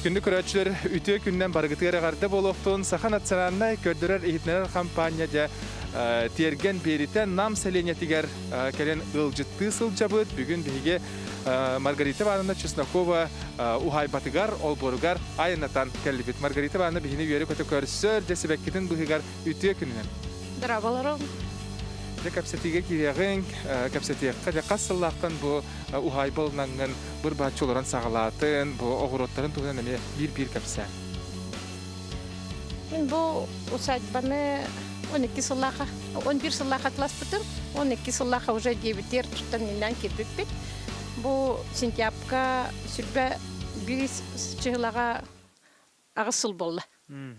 Күндү көрөөччүлэр, үтүө күннэн барыгытыгар эҕэрдэ буолуохтун. Саха национальнай көрдөрөр-иһитиннэрэр хампаанньа дьэ тиэргэн биэритэ Нам сэлиэнньэтигэр кэлэн ыалдьыттыы сылдьабыт. Бүгүн биһиги Маргарита Ивановна Чеснокова уһаайбатыгар, олбуоругар айаннатан кэллибит. Маргарита Ивановна биһини үөрэ-көтө көрсөр, дьэ сибэккитин быһыгар үтүө күнүнэн. Здраволорум. Дьэ кэпсэтиигэ киириэҕиҥ, кэпсэтиэххэ дьэ хас сыллаахтан бу уһаайба ылынаҥҥын быр-бааччы олорон саҕалаатын, бу оҕуруоттарын туһунан эмиэ биир-биир кэпсээ. Мин бу усадьбаны 12 сыллааха, 11 сыллааха атласпытым, 12 сыллааха уже диэбитигэр туттан миннээн киирбиппит. Бу сентябрьга сүрбэ биир чыһылаҕа аҕыс сыл буолла.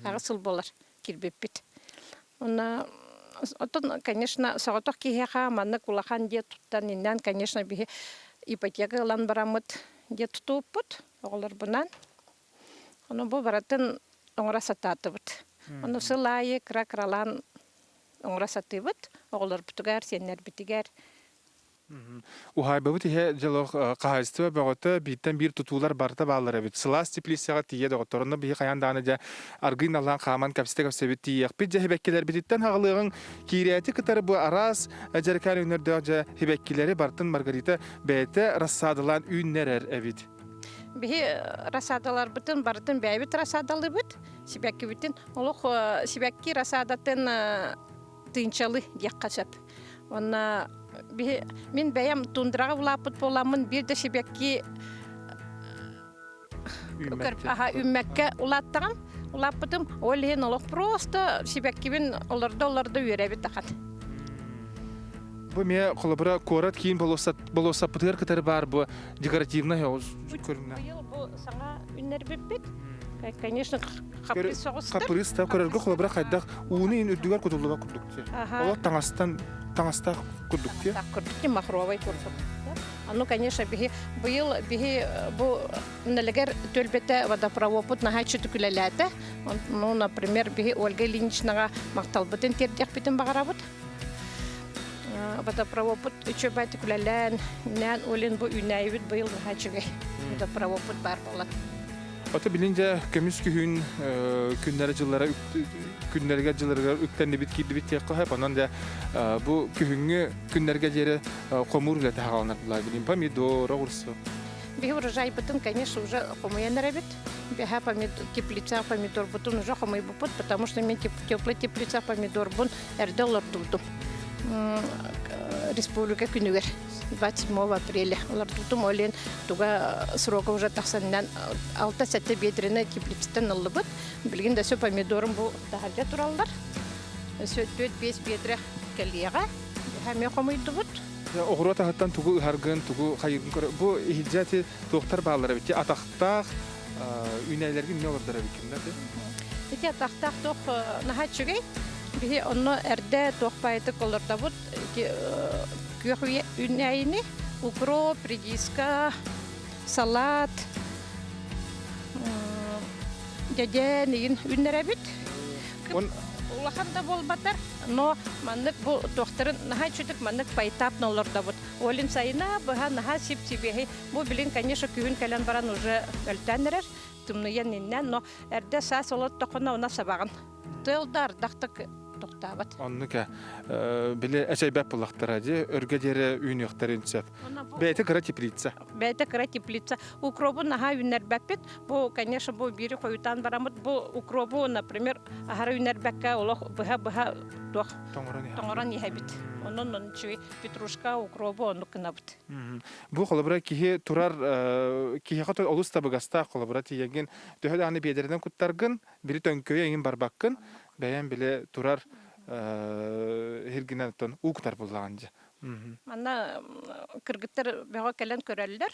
Аҕыс сыл буолар киирбиппит. Онно оттон, конечно, соҕотох киһиэхэ маннык улахан дьиэ туттан иннэн, конечно, биһи ипотека ылан бараммыт дьиэ тутууппут оҕолорбунан. Ону бу барытын оҥоро сатаатыбыт. Ону сыл аайы кыра-кыралаан оҥоро сатыыбыт оҕолорбутугар, сиэннэрбитигэр. Уһаайбабыт иһэ дьолох хаһаайыстыба бөҕөтө бииртэн биир тутуулар барыта бааллар эбит. Сылаас теплицаҕа тиийэ доҕоттор. Онно биһи хайаан даҕаны дьэ аргыый наллаан хааман кэпсэтэ-кэпсэбит тиийиэхпит. Дьэ хибэккилэрбититтэн хаҕылыаҕыҥ киирээти кытары бу араас дьэрикээн өҥнөрдөөх дьэ хибэккилэри бартын Маргарита бэйэтэ рассадалаан үүннэрэр эбит. Биһи рассадаларбытын барытын бэйэбит рассадалыыбыт. Сибэккибитин олох сибэкки рассадатын тыынчалы диэххэ сөп. Уонна биһи мин бэйэм тундраҕа улааппыт буоламмын биир да сибэкки үүммэккэ улааттаҕым улааппытым ол иһин олох просто сибэккибин олордо олордо үөрэбит ахан. Бу эмиэ холобура куорат киин болуоссаппытыгар кытары баар бу декоративнай көрүҥнэ. Быйыл бу саҥа үннэрбиппит. Конечно, хаппырыыс соҕустар. Хаппырыыс та көрөргө холобура хайдах ууну ин үрдүгэр кутуллуба курдук ти. Олор таҥастан таҥастаах курдук ти. Так курдук ти махровай курдук. Ну, конечно, биһи быйыл биһи бу нэлэгэр түөлбэтэ водопроводпут наһаа чүтүкүлэлээтэ. Ну, например, биһи Ольга Ильиничнаҕа махталбытын тиэрдиэхпитин баҕарабыт. Водопроводпут үчүгэй үлэлээн, нээн олин бу үүнээйибит быйыл наһаа үчүгэй. Водопроводпут баар буолан. Ото билин дьэ көмүс күһүн күннэрэ дьыллара күннэригэр дьылларыгар үктэннибит киирдибит диэххэ сөп. Онон дьэ бу күһүҥҥү күннэргэ диэри хомуур үлэтэ хааланар булаа билин помидор, оҕурсу. Биһи урожайбытын, конечно, уже хомуйан эрэбит. Бэһэ теплица помидорбутун уже хомуйбуппут, потому что мен теплый теплица помидорбун эрдэ олордубутум. Республика күнүгэр 27 апреля олордубутум. Ол иһин туга срока уже тахсанынан 6-7 бедрене теплицаттан ыллыбыт. Билигин да өссө помидорум бу таһырдьа тураллар. Өссө 4-5 бедре кэлиэҕэ. Эмиэ хомуйдубут. Оҕуруот аһыттан тугу ыһаргын, тугу хайыгын көрө. Бу иһирдьэ ити туохтар бааллар эбит? Атахтаах үүнээлэргин эмне олордор эбиккин да? Ити атахтаах туох наһаа үчүгэй. Биһи онно эрдэ туох баайытык олордобут. Ити күөх үүнээйини укроп, редиска, салат, дьэдьэн игин үүннэрэбит. Улахан да буолбатар, но маннык бу туохтарын наһаа үчүгдүк маннык поэтапно олордобут. Олин сайына быһа наһаа сип-сибиэһэй. Бу билин, конечно, күһүн кэлэн баран уже өлтөөн эрэр, тымныйан иннэн, но эрдэ саас олоттоххуна уна сабаҕын. Тыал да ардахтык тохтообот. Оннук ээ. Били эчэйбэт буллахтара дии, өргө диэри үүнүөхтэрин сөп. Бэйэтэ кыра теплица. Бэйэтэ кыра теплица. Укробу наһаа үүннэрбэппит. Бу, конечно, бу биири хойутаан бараммыт. Бу укробу, например, аһара үүннэрбэккэ олох быһа-быһа туох тоҥорон иһэбит. Онон онон үчүгэй петрушка, укробу оннук гынабыт. Бу холобура киһи турар киһиэхэ олус табыгастаах холобура тиийэҥҥин төһө даҕаны биэдэринэн куттаргын, били төҥкөйө эҥин барбаккын, бэйэм били турар иһиргинэн оттон уу кутар буллаҕын дьэ. Манна кыргыттар бөҕө кэлэн көрөллөр.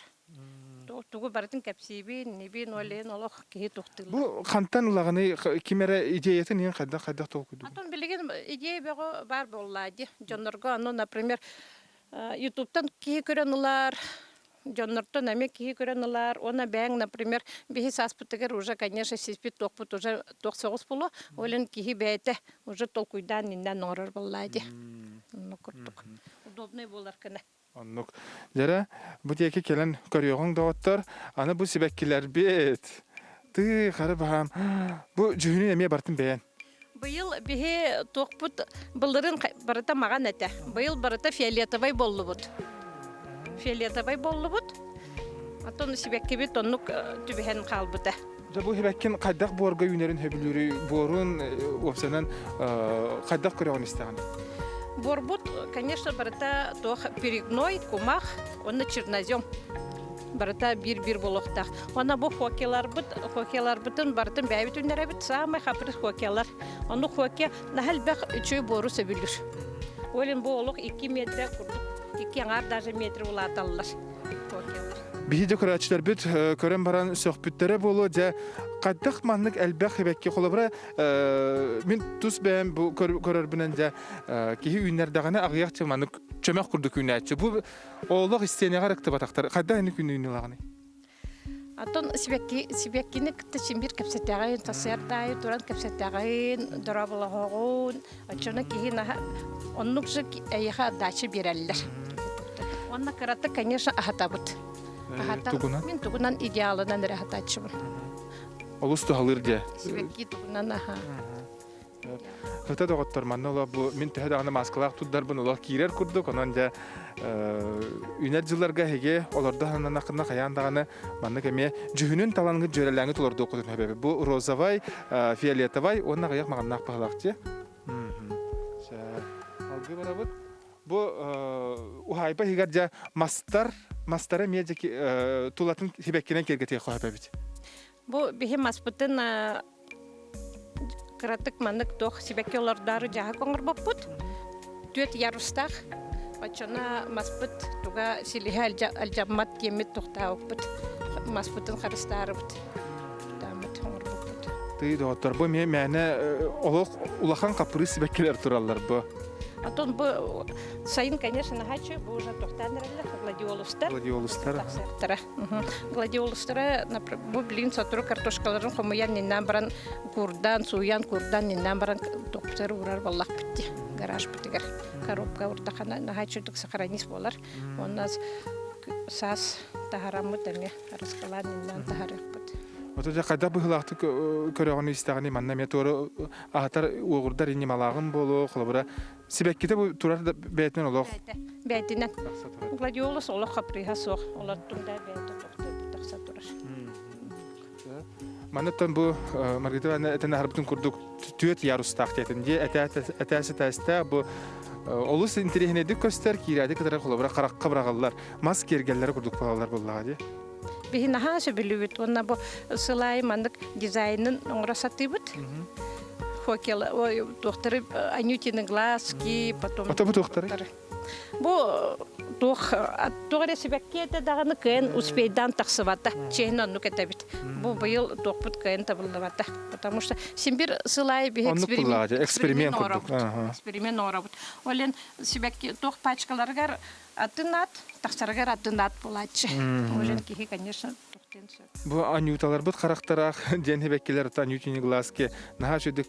Тугу барытын кэпсиибин, нибин, олен олох киһи тухтыыллар. Бу хантан ылаҕыный ким эрэ идеятын иһин хайдах хайдах толкуйдуугун? Атын билигин идея бөҕө баар буолла дии. Дьоннорго ону, например, Ютубтан киһи көрөн ылар, дьоннортон эмиэ киһи көрөн ылар. Уонна бэйэҥ, например, биһи сааспытыгар уже, конечно, сиспит туохпут уже туох соҕус буолуо. Ол иһин киһи бэйэтэ уже толкуйдаан иннинэн оҥорор буоллаа дии. Оннук курдук. Удобный буолар гына. Оннук. Дьэрэ, бу диэки кэлэн көрүөҕүҥ доҕоттор. Аны бу сибэккилэрбит. Тыы, хары баһаам. Бу дьүһүнүн эмиэ бартын бэйэн. Быйыл биһи туохпут былырын барыта маҕан этэ. Быйыл барыта фиолетовай боллубут. Фиолетовай боллубут. Оттон сибэккибит оннук түбэһэн хаалбыта. Дьэ бу сибэккин хайдах буорга үүнэрин сөбүлүүрүй, буорун уопсанан хайдах көрөҕүн истэҕин? Буорбут, конечно, барыта туох перегной, кумах уонна чернозем. Барыта биир-биир буолуохтаах. Уонна бу хоккейларбыт, хоккейларбытын барытын бэйэбит үүннэрэбит. Саамай хапрыз хоккейлар. Ону хоккей наһаа элбэх үчүгэй буору сөбүлүүр. Ол иһин бу олох 2 метр курдук, 2 аҥаар даже метр улааталлар хоккейлар. Биһи де көрөөччүлэрбит көрөн баран сөхпүттэрэ буолуо дьэ хайдах маннык элбэх хибэкки холобура мин тус бэйэм бу көрөрбүнэн дьэ киһи үүннэрдэҕинэ аҕыйах маннык чөмөх курдук үүнээччи бу Олох истиэнэҕэ ырыктыбатахтар. Хайдах ини күнүүнү ылаҕыный? Атын сибэкки, сибэккини кытта син биир кэпсэтэҕин, сарсыардаайы туран кэпсэтэҕин, дорооболоһоҕун, оччону киһи наһаа оннук же эйиэхэ отдача биэрэллэр. Уонна кыратык, конечно, аһатабыт. Аһатан, Тугунан? мин тугунан идеалынан эрэ аһатааччыбын. Олус туһалыыр дьэ. Сибэкки тугунан аһа. Ыта доҕоттор, манна олох бу мин төһө даҕаны мааскалаах турдарбын олох киирэр курдук, онон дьэ үүнэр дьылларга эһиги олордо сананаххына хайаан даҕаны маннык эмиэ дьүһүнүн талаҥҥыт дьүөрэлээҥҥит олордуоххутун сөбөбүт. Бу розовай, фиолетовай уонна аҕыйах маҕаннаах баһылаах дьиэ. Алгыы барабыт. Бу уһаайба иһигэр дьэ мастар, мастара эмиэ дьэ тулатын сибэккинэн киэргэтиэх хоһопэбит. Бу биһи маспытын кыратык маннык туох сибэкки олордоору дьааһык оҥорбоппут. Түөрт ярустаах. Оччоно маспыт туга силиһэ алдьаммат диэммит тохтообуппут. Маспытын харыстаарыбыт. Тааммыт оҥорбуппут. Тыы доҕоттор, бу эмиэ мээнэ олох улахан хаппырыыс сибэккилэр тураллар бу. Отон бу сайын, конечно, наһаа бу уже тохтоон эрэллэр гладиолустар. Гладиолустар. Тахсыахтара. Гладиолустара бу билигин сотору картошкаларын хомуйан иннээн баран куурдаан, сууйан, куурдаан иннээн баран тохтор уурар буоллахпыт дии гаражпытыгар. Коробка урдахана наһаа үчүгдүк сохранить буолар. Уонна саас таһараммыт эмиэ арыскалаан иннээн таһарыахпыт. Ото дьэ хайдах быһыылаахтык көрөҕүн истэҕиний манна эмиэ туора аһатар уоҕурдар ньымалааҕын буолуо холобура Сибэккитэ бу турар да бэйэтинэн олох. Бэйэтинэн. Гладиолус олох каприһа суох. Олоттум да бэйэтэ тохтуу тахса турар. Манныттан бу Маргарита Ивановна этэн аһарбытын курдук түөрт ярустаах диэтин дии этээс этээстээх бу олус интэриэһинэйдик көстөр киирээди кытары холобура харахха быраҕыллар мас киэргэллэрэ курдук буолаллар буоллаҕа дии. Биһи наһаа сөбүлүүбүт уонна бу сыл аайы маннык дизайнын оҥоро сатыыбыт. Хоккел, ой, туохтары Анютины глазки, потом... Ото бу туохтары? Бу туох туох эрэ сибэкки этэ даҕаны кыайан успейдаан тахсыбата. Чиэһин оннук этэбит. Бу быйыл туохпут кыайан табыллыбата. Потому что син бир сыл аайы биһи эксперимент, эксперимент оҥоробут. Эксперимент оҥоробут. Ол иһин сибэкки туох пачкаларыгар атын ат, тахсарыгар атын ат буолааччы. Ол киһи, конечно, тохтуон сөп. Бу анюталарбыт харахтараах диэн хебеккилер Анютины глазки наһаа үчүгдүк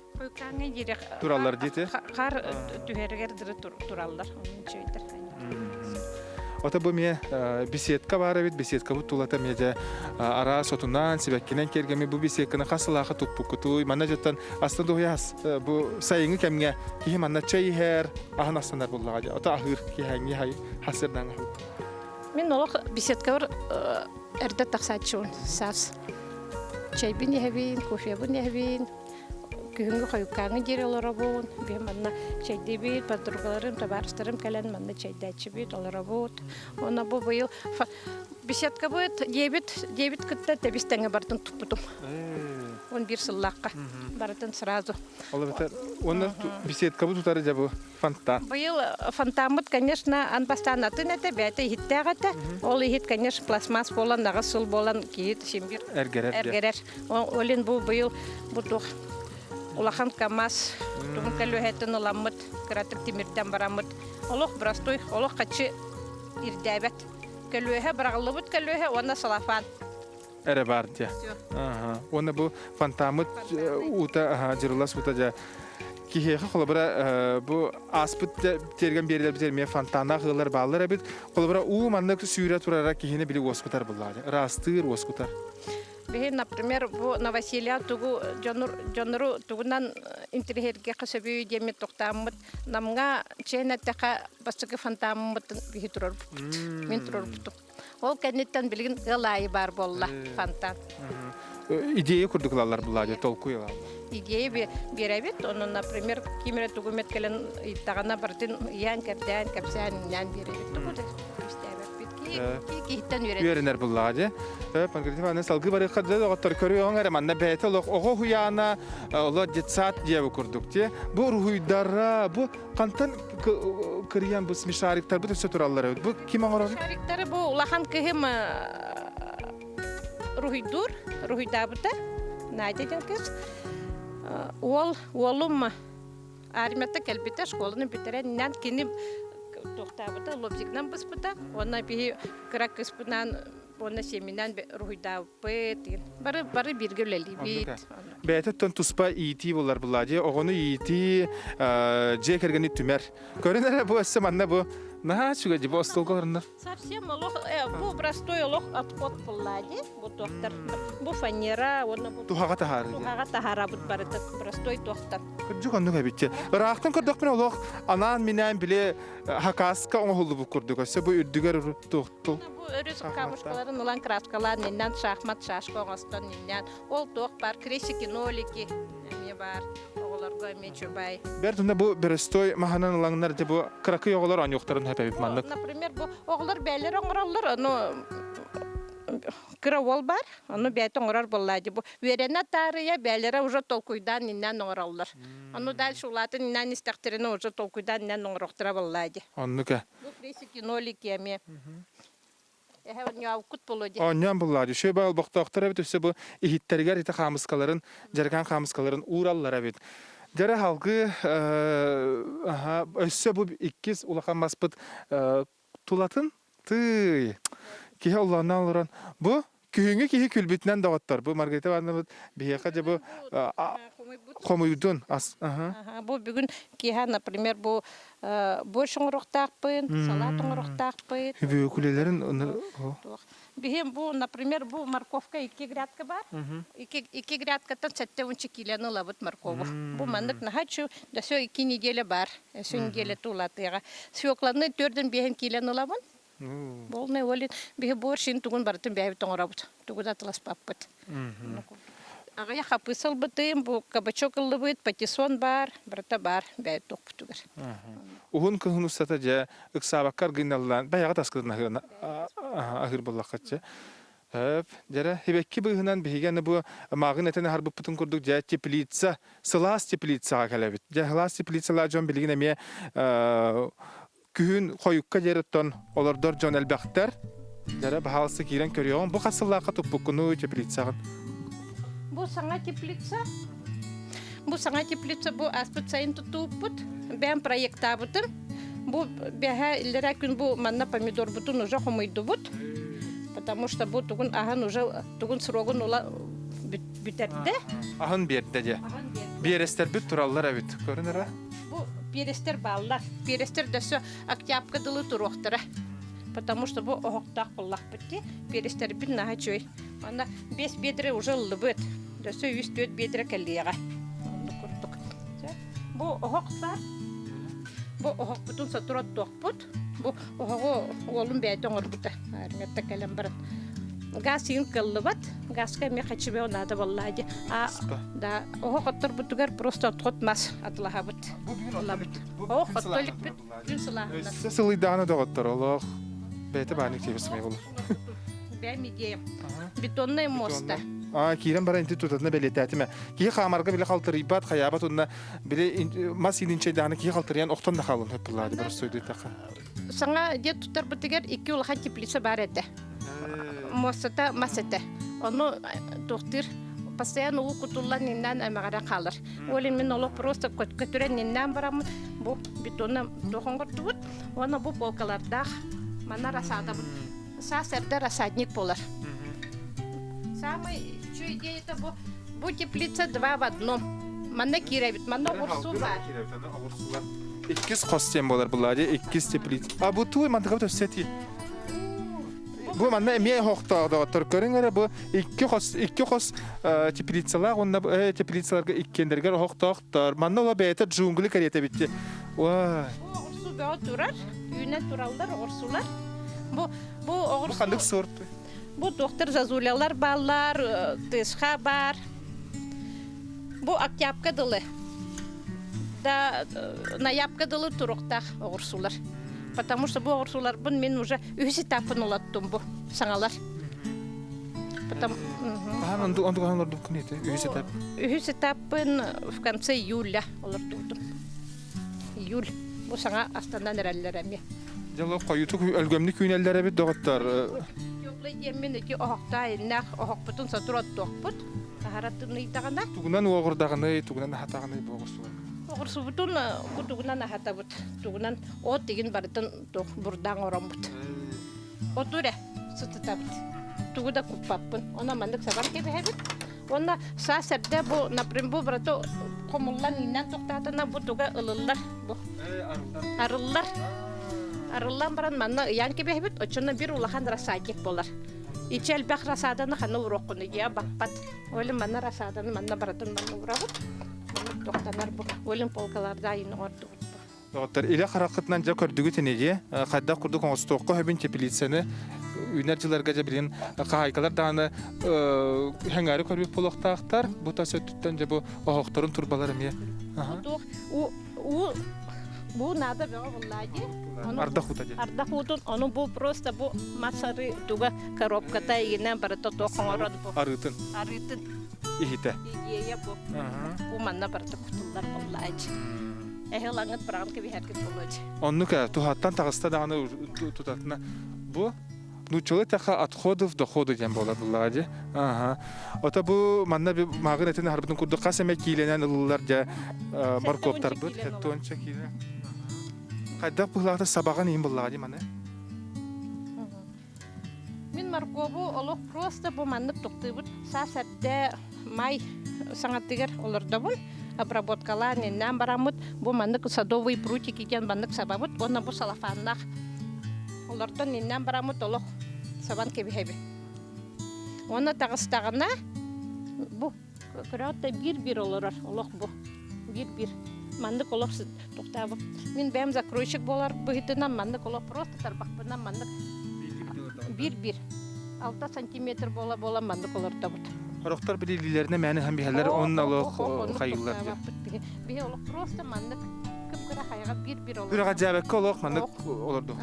тураллар диэти. Хар түһэригэр дыры тураллар. Үчүгдэр. Ото бу эмиэ беседка баар эбит, беседкабыт тулата эмиэ дьэ араас отунан, сибэккинэн киэргэммит бу беседканы хас сылаахы туппуккутуй? Манна дьоттон астына дуһуйас бу сайыҥҥы кэмҥэ киһи манна чэй иһэр, аһын астанар буоллаҕа дьэ. Ото аһыыр киһээҥҥи хасырдан аһыыр. Мин олох беседкабар эрдэ тахсааччыбын саас. Чэйбин иһэбин, кофебын иһэбин, күһүҥҥү хойуккааҥҥы диэри олоробун. Биһи манна чэйдиибит, подругаларым, табаарыстарым кэлэн манна чэйдээччибит, олоробут. Уонна бу быйыл беседкабыт диэбит, диэбит кытта тэбис тэҥэ бардын туппутум. 11 сыллаахха барытын сразу. Ол эбэтэр уонна беседкабыт утары дьэ бу фонтан. Быйыл фонтаммыт, конечно, ан бастаан атын этэ, бэйэтэ иһиттээх этэ. Ол иһит, конечно, пластмасс буолан, аҕыс сыл буолан киһи син-бир эргэрэр. Эргэрэр. Олин бу быйыл бу туох улахан КАМАЗ тугун көлүөһэтин ыламмыт, кыратык тимиртэн бараммыт. Олох простой, олох хаччы ирдээбэт. Көлүөһэ, быраҕыллыбыт көлүөһэ уонна салафан. Эрэ бар дьэ. Уонна бу фонтаммыт уута, дьырылас уута дьэ киһиэхэ холобура бу ааспыт тиэргэн биэрилэрбит эмиэ фонтаннаах ыаллар бааллар эбит. Холобура уу маннык сүүрэ турара киһини били уоскутар буллаҕа. Ыраастыыр, уоскутар. Биһи, например, бу новоселье тугу дьоннору тугунан интириэһиргиэххэ сөбүй диэммит тохтооммут Намҥа чээн эттэххэ бастакы фонтаммытын биһи турарбыт. Мин турарбытым. Ол кэнниттэн билигин ыал аайы баар буолла фонтан. Идея курдук ылаллар булаа толкуй ылаллар. Идея биэрэбит. Онон, например, ким эрэ тугу эмит кэлэн ыйыттаҕына барытын ыйаан-кэрдээн, кэпсээн, иннээн биэрэбит. Тугу да кистээбэппит. Киһиттэн үөрэнэр. Үөрэнэр буллаҕа дьэ. Маргарита Ивановна салгыы барыахха дьэ доҕоттор көрүөҕүҥ эрэ манна бэйэтэ олох оҕо уһуйаана олор детсад диэбит курдук те бу уруһуйдара бу хантан кырыйан бу смешариктарбыт өссө тураллар эбит бу ким оҥорор Смешариктары бу улахан кыһым уруһуйдуур уруһуйдаабыта Надя диэн кыыс уол уолум армията кэлбитэ школаны бүтэрэн кини туохтаабыта лобзигынан быспыта уонна биһи кыра кыыспынаан уонна сиэминэн уруһуйдаабыппыт бары бары бииргэ үлэлиибит бэйэтиттэн туспа иитии булар була дии оҕону иитии дьиэ кэргэни түмэр көрүн эрэ бу өссө манна бу наһаа үчүгэй дии бу остуолга олоруннар совсем олох бу простой олох отход буолла дии бу туохтар бу фанера уонна бу туһаҕа таһаарыы туһаҕа таһаарабыт барыта простой туохтар кырдьык оннук эбит ыраахтан көрдөхпүнэ олох анаан-минээн били хакаска оҥоһуллубут курдук өссө бу үрдүгэр туохтул Бу өрүс камушкаларын ылан краскалаан иннэн шахмат шашка оҥостон иннэн ол туох бар крестики нолики эмиэ баар оҕолорго эмиэ чубай. Бэрт уонна бу бөрөстой маһынан ылаҥнар дьэ бу кыракый оҕолор оонньуохтарын сөп маннык. Например, бу оҕолор бээлэр оҥороллор, ону кыра уол бар, ону бэйэтэ оҥорор буоллаа дии. Бу үөрэнэ таарыйа бээлэрэ уже толкуйдаан иннэн оҥороллор. Ону дальше улаатын иннэн истэхтэринэ уже толкуйдаан иннэн оҥоруохтара буоллаа дии. Оннук ээ. Бу крестики нолики эмиэ. Эһэ оонньообуккут буолуо дии. Оонньоон буллаа дии. Шөбө олбохтоохтор эбит өссө бу иһиттэригэр ити хаамыскаларын, дьарыкаан хаамыскаларын уураллар эбит. Дьэрэ халгы өссө бу иккис улахан маспыт тулатын тыый киһи оллоонноон олорон бу Күһүҥҥү киһи күлбүтүнэн доҕоттор. Бу Маргарита Ивановна биһиэхэ дьэ бу хомуйдун ас. Бу бүгүн киэһэ, например, бу борщ оҥоруохтаахпын, салат оҥоруохтаахпыт. Бүөкүлэлэрин Биһим бу, например, бу морковка икки грядка бар. Икки грядкаттан 70 килоны ылабыт моркову. Бу маннык наһаа өссө 2 неделя бар. Өссө неделя тулатыаҕа. Свекланы төрдөн биэһин килоны ылабын. Полный олин биһи борщин тугун барытын бэйэбит оҥоробут. Тугу да атыласпаппыт. Аҕыйах хаппыыс ылбытым, бу кабачок ыллыбыт, патиссон баар, барыта баар бэйэбит туохпутугар. Уһун кыһын устата дьэ ыксаабакка аргыйналлаан бэйэҕэ таскытын аһыыр буоллаххытчы. Өп, дьэрэ, хибэкки быыһынан биһиги аны бу мааҕын этэн аһарбыппытын курдук дьэ теплица, сылаас теплицаҕа кэлэбит. Дьэ, сылаас теплицалаах дьон билигин эмиэ Күһүн хойукка диэри оттон олордор дьон элбэхтэр. Дьэрэ, баһаалыста киирэн көрүөҕүҥ. Бу хас сыллаахха туппуккунуй теплицаҕын? Бу саҥа теплица. Бу саҥа теплица бу ааспыт сайын туттубуппут. Бэйэм проектаабытым. Бу бэһэ иллэрээ күн бу манна помидорбутун уже хомуйдубут. Потому что бу тугун аһын уже тугун срогун ула бүтэрдэ. Аһын биэрдэ дьэ. Биэрэстэрбит тураллар эбит. Көрүн эрэ. Бу перестер бааллар. Перестер дөссө октябрьга дылы туруохтара. Потому что бу оһохтоох буоллахпыт дии. Перестербит наһаа үчүгэй. Манна 5 биэдэрэ уже ыллыбыт. Дөссө 3-4 биэдэрэ кэлиэҕэ. Оннук курдук. Бу оһох баар. Бу оһохпутун сотору оттуохпут. Бу оһоҕу уолум бэйэтэ оҥорбута. Армията кэлэн баран. Газ иин кыллыбат. Газка эмиэ хачыбeo наада буоллаа дии. А да оһох отторбутугар просто отхот мас атылаһабыт. Ылабыт. Оһох отто иликпит күн сылааһынан. Өссө сылыйдаҕына доҕоттор олох бэйэтэ бааник тиэбис сымай болу. Бэйэм идеям. Бетонная моста. А, киирэн баран инти тутатына бэлиэтээтимэ. Киһи хаамарга били халтырыйбат, хайаабат уонна били мас иининчэйдааны киһи халтырыйан охтон да хаалын хөппулаады боростуойдуйтаха. Саҥа дьиэ туттарбытыгар икки улахан теплица баар этэ. Муостата мас этэ. Ону туохтуур постоянно уу кутуллан иннээн эмэҕирэ хаалар. Ол мин олох просто көтүрэн иннээн бараммын бу бетонна туох оҥордубут. Уонна бу полкалардаах манна рассадабыт. Саас эрдэ рассадник буолар. Самый үчүгэй идеята бу бу теплица два в одном. Манна киирэбит, манна оҕурсу баар. Иккис хос диэн буолар булаа дии, иккис теплица. А бу туй мантыгабыт өссө этии. Бу манна эмиэ оһохтоох доҕоттор көрүҥ эрэ бу икки хос икки хос теплицалаах уонна теплицаларга иккиэннэригэр оһохтоохтор. Манна ола бэйэтэ джунгли кэриэтэ битти. Уай. Бу оҕурсу бөҕө турар, үүнэн тураллар оҕурсулар. Бу бу оҕурсу Ханнык сорт? Бу доктор зазулялар бааллар, тысха баар. Бу октябка дылы да ноябка дылы туруктаах оҕурсулар. Потому что бу оҕурсуларбын мин уже үһүс этапын улаттым бу саҥалар. Потом Хаһан онду онду хаһан олордуккун ити үһүс этап? Үһүс этаппын в конце июля олордубутум. Июль. Бу саҥа астанан эрэллэр эмиэ. Дьоло хойутук өлгөмнүк үүнэллэр эбит доҕоттор. Теплый диэммин ити оһохтоо иннэх оһохпутун сотур оттуохпут. Аһара тымныйдаҕына. Тугунан уоҕурдаҕыный, тугунан аһатаҕыный бу оҕурсуга? Оҕурсубутун кутугунан аһатабыт. Тугунан от игин барытын туох бурдаан ороммут. Оту эрэ сытытабыт. Тугу да куппаппын. Онон маннык сабан кэбиһэбит. Уонна саас эрдэ бу, например, бу брато хомуллан ииннэн тохтоотуна бу туга ылыллар бу. Арыллар. Арыллан баран манна ыйаан кэбиһэбит, оччоно бир улахан рассадник болар. Ичи элбэх рассаданы ханна уруоххуну дия баппат. Олин манна рассаданы манна барытын манна урабыт. Манна тохтанар бу. Олин полкаларда айын оҥордубут бу. Доҕоттор, илэ хараххытынан дьэ көрдүгүт инигии, хайдах курдук оҥостуохха сөбүн теплицаны үүнэр дьылларга дьэ билигин хаһаайкалар даҕаны сэҥээри көрбүт буолуохтаахтар. Бу тас өттүттэн дьэ бу оһохторун турбалар эмиэ. Уу бу наада бөҕө буллаа дии. Ардах уута дии. Ардах уутун ону бу просто бу мас арыы туга коробката игинэн барыта туох оҥорон бу. Арыытын. Арыытын. Иһитэ. Идея бу. Бу манна барыта кутуллар буллаачы. Эһи ылаҥҥыт быраҕан кэбиһэргит буолуо Оннук ээ, туһаттан таҕыста даҕаны тутатына. Бу нууччалыы эттэххэ отходов доходу диэн буолар буллаҕа дии. Аха. Ото бу манна мааҕын этин аһарбытын курдук хас эмэ киилэнэн ылыллар дьэ моркуоптарбыт. Сеттуонча киилэ. Хайдах быһылаата сабаҕын иһин буллаҕа дии маны. Мин моркову олох просто бу маннык туктуубут. Саас эрдэ май саҥатыгар олордобун. Обработкалаан иннээн бараммыт бу маннык садовый прутики диэн маннык сабабыт уонна бу салафаннаах олортон иннээн бараммыт олох сабан кэбиһэбит. Уонна таҕыстаҕына бу Көрөөт да биир-биир олорор олох бу. Биир-биир. Маннык олох тохтообут. Мин бэйэм закройщик буолар быһыытынан маннык олох просто тарбахпынан маннык биир-биир. 6 сантиметр буола-буола маннык олордобут. Сорохтор билиилэринэ мээнэ иһэн биһэллэр онно олох хайыыллар диэн. Биһи олох просто маннык кып-кыра хайаҕа биир-биир олордо. Күрэҕэ дьээбэккэ олох маннык олордух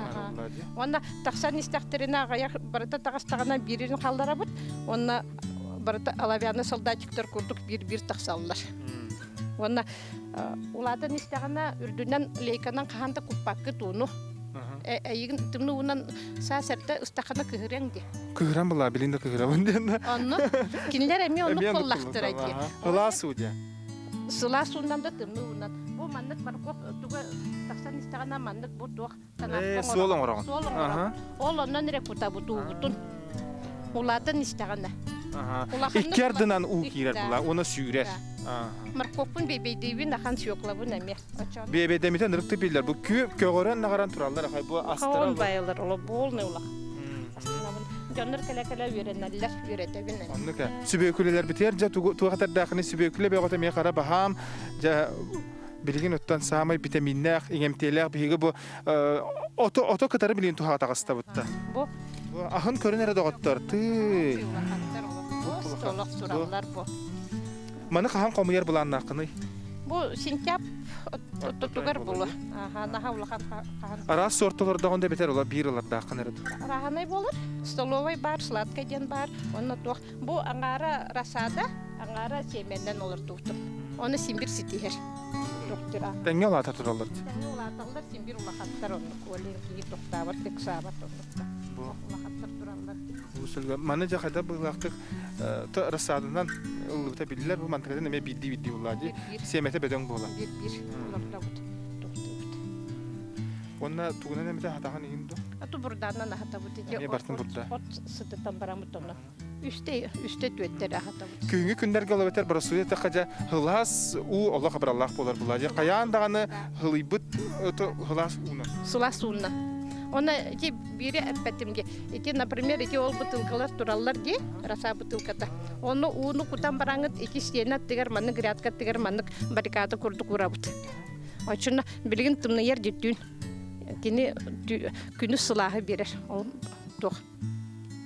Уонна тахсан истэхтэринэ аҕыйах барыта таҕыстаҕына биирин халларабыт. Уонна барыта оловянный солдатиктар курдук биир-биир тахсаллар. Уонна улаатан истэҕинэ үрдүнэн лейканан хаһан да куппаккыт ууну. Эйигин тымныы уунан саас эрдэ ыстахана кыһырыаҥ дии. Кыһыран была, билин да кыһырабын диэн. Онно кинилэр эмиэ оннук буоллахтара дии. Сылаас уу диэн. Сылаас уунан да тымныы уунан. Бу маннык моркуоп туга тахсан истэҕинэ маннык бу туох Суол оҥороҕун. Суол оҥороҕун. Ол оннон эрэ кутабыт уубутун. Улаатан истэҕинэ. Икки ардынан уу киирэр була, уона сүүрэр. Морковпун бэйбэйдиибин, ахан свеклабын эмиэ. Бэйбэйдэмитэн ырык биллэр. Бу көҕөрөн наҕаран тураллар ахай бу астара. Хаон байылар, оло полный улах. Астынабын. Дьоннор кэлэ-кэлэ үөрэнэллэр, үөрэтэбин. Оннук ээ. Сүбүөкүлэлэрбитигэр дьэ туох этэрдээхини сүбүөкүлэ бөҕөтө эмиэ хара баһаам. Дьэ билигин оттон саамай битэмииннээх, иҥэмтиэлээх биһиги бу ото ото кытары билигин туһаҕа таҕыстабытта. Бу аһын көрөн эрэ доҕоттор тыый. Олох тураллар бу. Маны хаһан хомуйар былааннааххыный? Бу сентябрь ортотугар булу. Аха, наха улахан хаһан. Араас сортолордоҕун да бэтэр ола биир ылардааххын эрэ. Арааһынай болар. Столовай бар, сладкай диэн бар. Онно туох Бу аҥаара рассада, аҥаара сиэмэннэн олордубутум. Оны симбир ситиһэр. Тэҥҥэ улаата тураллар. Тэҥҥэ улааталлар, симбир улахаттар оннук. Олен киһи тохтаабат, ыксаабат оннукта. Улахаттар тураллар. Бу маны дьэ хайда быһыылаахтык рассаданан ыллыбыта биллэр. Бу мантыкатын эмиэ биирдии-биирдии буллаа дии. Сиэмэтэ бөдөҥ буолар. Биир-биир олордобут, тохтуубут. Уонна тугунан эмитэ хатаҕын иһин ду? Ату бурдаанан аһатабыт. Эмиэ бартын бурда. От сытытан барамыт онно. Үстэ, үстэ түөттэр аһатабыт. Күһүҥҥү күннэргэ олобэтэр боростуой эттэххэ дьэ сылаас уу олох абыраллаах буолар була. Дьэ хайаан даҕаны һылыйбыт сылаас ууна. Сылаас уунна. Оны ити биири эппэтим ди. Ити, например, ити ол бутылкалар тураллар ди, роса бутылката. Оны ууну кутан бараҥыт ити стена аттыгар маннык грядка аттыгар маннык баррикада курдук урабыт. Оччоно билигин тымныйар дьүттүүн. Кини күнүс сылааһы биэрэр. Ол туох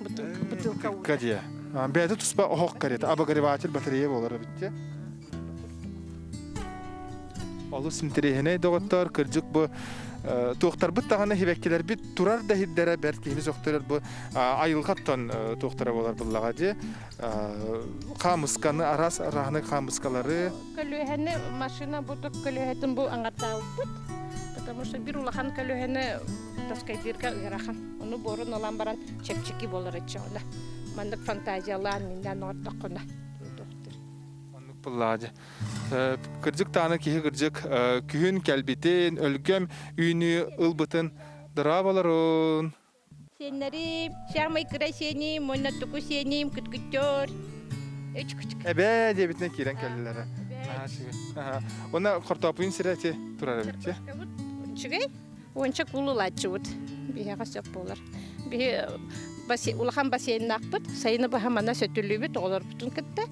бутылка уута. Дия. Бэйэтэ туспа оһох карета, обогреватель батарея буолар эбит. Олус интэриэһинэй доҕоттоор, кырдьык бу туохтарбыт даҕаны хибэккилэрбит турар да иһирдэрэ бэрт киһини сөхтөрөр бу айылҕаттан туохтара буолар буллаҕа дии. Хаамысканы араас араһаны хаамыскалары Көлүөһэни машина бу көлүөһэтин бу аҥардаабыппыт. Потому что бир улахан көлүөһэни таскайдыырга ыарахан. Ону буорун ылан баран чэпчэки буолар иччэҕинэ. Маннык фантазиялаан миннээн оҥордоххуна. Оннук буллаҕа дьэ. Кырдьык даҕаны киһи кырдьык күһүн кэлбитин, өлгөм үүнүү ылбытын дыраабаларын. Сиэннэрим, саамай кыра сиэним, уонна туку сиэним, күткүттөр. Эбээ диэбитинэн киирэн кэллилэр. Уонна хортооппуйун сирэ ити турар эбит дии. Үчүгэй. Уонча куул ылааччыбыт. Биһиэхэ сөп буолар. Биһи улахан бассейннаахпыт. Сайыны быһа манна сөтүлүүбүт оҕолорбутун кытта.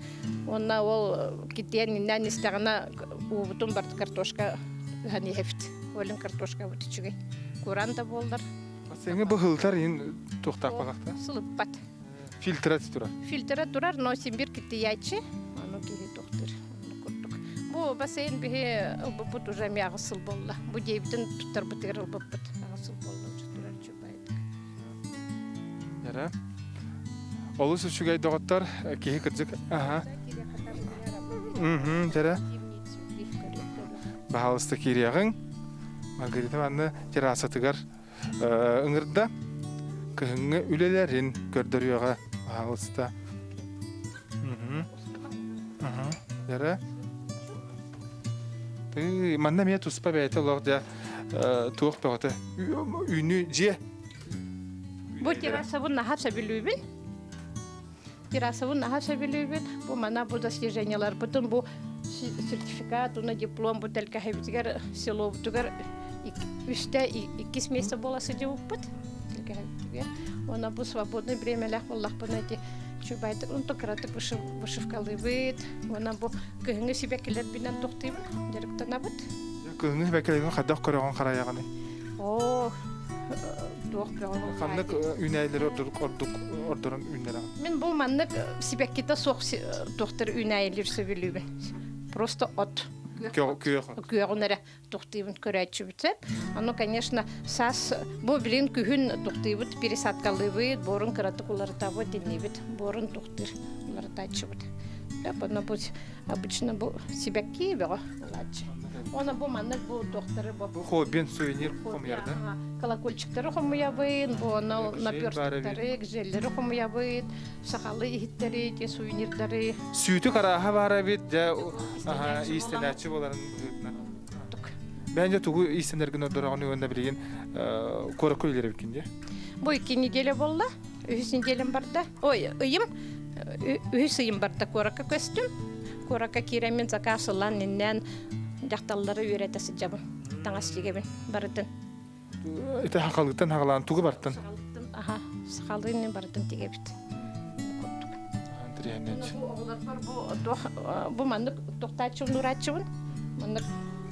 Уонна ол китиэн иннээн истэҕинэ уубутун барыт картошка ыһан иһэбит. Олин картошкабыт үчүгэй. Куран да буоллар. Бассейҥа быһылтар иһин туохтаах баҕахта? Сылыппат. Фильтра турар. Фильтра турар, но симбир киттийээччи. Ону киһи тохтур. Курдук. Бу бассейн биһи ылбыппыт уже эмиэ аҕыс сыл буолла. Бу дьиэбитин туттарбытыгар ылбыппыт. Аҕыс сыл буолла уже турар чубайдык. Яра. Олус үчүгэй доҕоттор, киһи кырдьык. Аха. Мм, дьэрэ. Баһаалыста киириэҕиҥ. Маргарита манна террасатыгар ыҥырда. Кыһыҥҥы үлэлэрин көрдөрүөҕэ, баһаалыста. Дьэрэ. Тыы, манна эмиэ туспа бэйэтэ олох дьэ туох бөҕөтө. Үүнүү дьиэ. Бу террасабын наһаа сөбүлүүбүн. Террасабын наһаа сөбүлүүбүн. Бу мана бу достиженияларбытын бу сертификат уонна диплом бу тэлгэһэбитигэр селобутугар үстэ иккис место буола сылдьыбыппыт тэлгэһэбитигэр. Уонна бу свободный времялаах буоллахпына ити чубайдык онто кыратык вышивкалыыбыт. Уонна бу кыһыҥҥы сибэккилэрбинэн тохтуйбут, дьарыктанабыт. Кыһыҥҥы сибэккилэрин хайдах көрөҕүн харайаҕыный? Оо, туох бөҕө Ханнык үүнээйилэри ордук ордук ордорон үүннэрэҕин? Мин бу маннык сибэккитэ суох туохтар үүнээйилэр сөбүлүүбүн. Просто от. Күөх. Күөҕүн эрэ тухтыыбын көрөөччүбүт сөп. Ону, конечно, саас бу билин күһүн тухтыыбыт, пересадкалыыбыт, буорун кыратык уларытабыт, диннибит, буорун тухтыыр уларытааччыбыт. Ону бу обычно бу сибэкки бөҕө ылааччы. Оны бу маннык бу докторы бу Бу хоббин сувенир хомуйар да? Колокольчиктары хомуйабын, бу ону наперстиктары, гжеллери хомуйабын, сахалы иһиттэри, те сувенирдары. Сүүтүк арааһа баар эбит, дьэ иистэнээччи буоларын быһыытынан. Бэйэн дьэ тугу иистэнэргин ордороҕун уонна билигин куоракка үлэлэр эбиккин дии? Бу икки неделя буолла, үһүс неделям барда. Ой, ыйым, үһүс ыйым барда куоракка көстүм. Куоракка киирэммин заказ ылан, иннээн дьахталлары үөрэтэ сылдьабын. Таҥас тигэбин барытын. Ити хахалыттан хагалаан тугу бартын? Аха, сахалыын барытын тигэбит. Оҕолорбор бу бу маннык тохтааччыбын урааччыбын. Маннык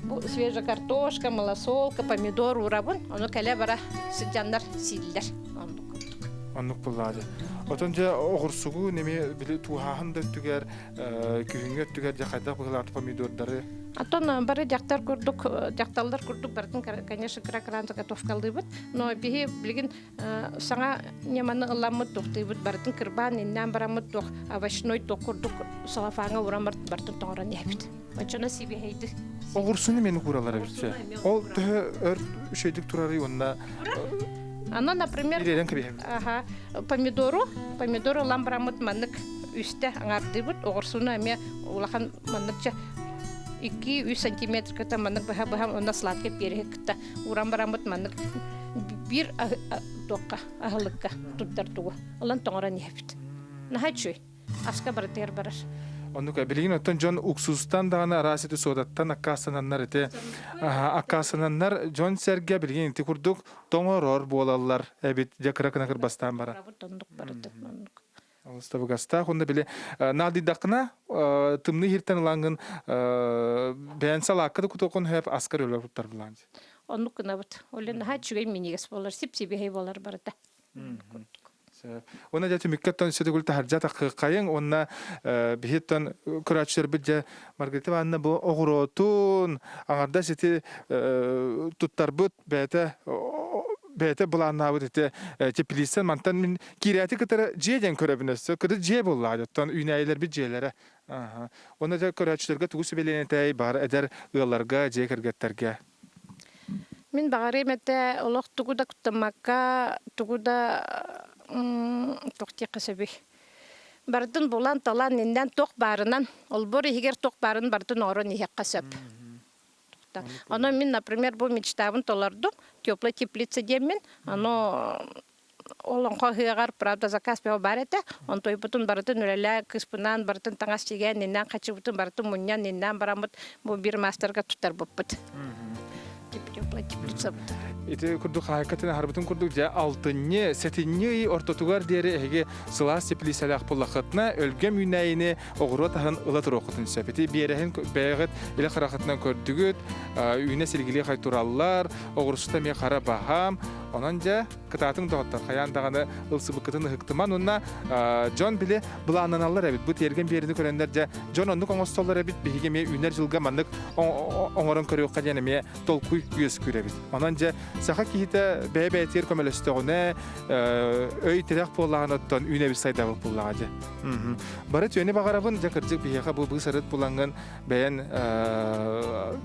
бу свежая картошка, малосолка, помидор уурабын. Ону кэлэ-бара сылдьаннар сииллэр. Оннук курдук. Оннук буллаады. Отон дьэ оҕурсугу неме били тууһааһын да өттүгэр, күһүҥҥү өттүгэр дьэ хайдах быһыылаах помидордары? Антон бары дьахтар курдук, дьахталлар курдук барытын, конечно, кыра-кыраан заготовкалыыбыт. Но биһи билигин саҥа ньыманы ылламмыт туохтуйбут барытын кырбаан иннээн бараммыт туох овощной туох курдук салафааҥҥа ууран барытын тоҥорон иһэбит. Оччоно сибиэһэйдик. Оҕурсуну мени куралар эбитче. Ол төһө өр үчүгэйдик турарый уонна Аны, например, аха, помидору, помидору ылан бараммыт маннык үстэ аҥаардыыбыт, оҕурсуну эмиэ улахан манныкча 2-3 сантиметр кытта маннык быһа-быһа уонна сладкий переһи кытта ууран бараммыт маннык биир туохха аһылыкка туттар тугу ылан тоҥорон иһэбит. Наһаа үчүгэй. Аска барытыгар барар. Оннук билигин оттон дьон уксуустан даҕаны араас ити суодаттан аккаастананнар ити аккаастананнар дьон-сэргэ билигин ити курдук тоҥорор буолаллар эбит дьэ кыра кына кырбастаан баран. Оннук барытын оннук. Олус табыгастаах уонна били наадыйдаххына тымныы иһиртэн ылаҥҥын бэйэн салаакка да кутуоххун сөп аскар өлөр туттар булаан. Оннук гынабыт. Ол наһаа үчүгэй минньигэс буолар, сип-сибиэһэй буолар барыта. Уонна дьэ түмүккэ оттон сөтөгүл таһырдьа таххыаххайыҥ уонна биһиттэн көрөөччүлэрбит дьэ Маргарита Ивановна бу оҕуруотун аҥардас ити туттарбыт бэйэтэ бэйэтэ былааннаабыт ити теплицэн мантан мин киирээти кытары дьиэ диэн көрөбүн өссө кыды дьиэ буоллаҕа оттон үүнээйилэрбит дьиэлэрэ уонна дьэ көрөөччүлэргэ тугу сүбэлиэн этэй баар эдэр ыалларга дьиэ кэргэттэргэ. Мин баҕарыам этэ олох тугу да куттаммакка, тугу да туох диэххэ сөбүй? Барытын булан-талан, иннэн туох баарынан, олбуор иһигэр туох баарын барытын оҥорон иһиэххэ сөп. Онон мин, например, бу мечтабын толордум, теплая теплица диэммин, ону Олоҥхо ыһыаҕар, правда, заказ бөҕө баар этэ. Онтуйбутун барытын үлэлээ, кыыспынаан барытын таҥас тигэн, иннээн хачыбытын барытын мунньан, иннээн бараммыт бу биир маастарга туттарбыппыт. Теплицабыт. Ити курдук хаһаайкатын аһарбытын курдук дьэ алтынньы, сэтинньи ый ортотугар диэри эһиги сылаас теплицэлээх буллаххытына өлгөм үүнээйини оҕуруот аһын ыла туруоххутун сөп. Ити биэрэһин бэйэҕит илэ харахытынан көрдүгүт, үүнэ силигилии хай тураллар, оҕурсута эмиэ хара баһаам. Онон дьэ кытаатыҥ доҕоттор, хайаан даҕаны ылсыбыккытын ыһыктыман уонна дьон били былааннаналлар эбит. Бу тиэргэн биэриини көрөннөр дьэ дьон оннук оҥостоллор эбит, биһиги эмиэ үүнэр дьылга маннык оҥорон көрүөххэ диэн эмиэ толкуй үөскүүр эбит. Онон дьэ саха киһитэ бэйэ-бэйэтигэр көмөлөстөҕүнэ өй-тирэх буоллаҕына оттон үүнэбит сайдабыт буоллаҕа дьэ. Бары түөнү баҕарабын, дьэ кырдьык биһиэхэ бу быыс-арыт булаҥҥын бэйэн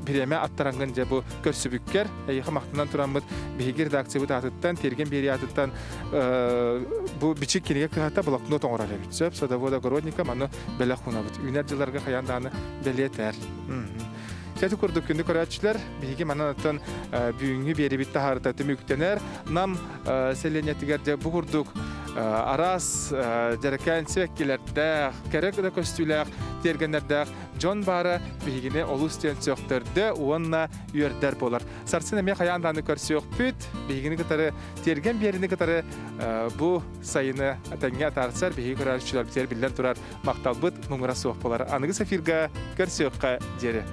бириэмэ аттарангын дьэ бу көрсүбүккэр эйиэхэ махтанан тураммыт биһиги редакциябыт аатыттан тиэргэн биэрии аатыттан бу бичик кинигэ кыһата блокнот оҥорор эбит сөп садовод огородника маны бэлэх уунабыт үүнэр дьылларга хайаан даҕаны бэлиэтээр Ити курдук күндү көрөөччүлэр, биһиги манан оттон бүгүҥҥү биэрибит таһаарыта түмүктэнэр. Нам сэлиэнньэтигэр дьэ бу курдук араас дьэрэкээн сибэккилэрдээх, кэрэ да көстүүлээх тиэргэннэрдээх дьон баара биһигини олус диэн сөхтөрдө уонна үөрдэр буолар. Сарсын эмиэ хайаан даҕаны көрсүөхпүт. Биһигини кытары тиэргэн биэрини кытары бу сайыны тэҥҥэ атаарсар биһиги көрөөччүлэрбитигэр биллэн турар махталбыт муҥура суох буолар. Аныгы эфирга көрсүөххэ диэри.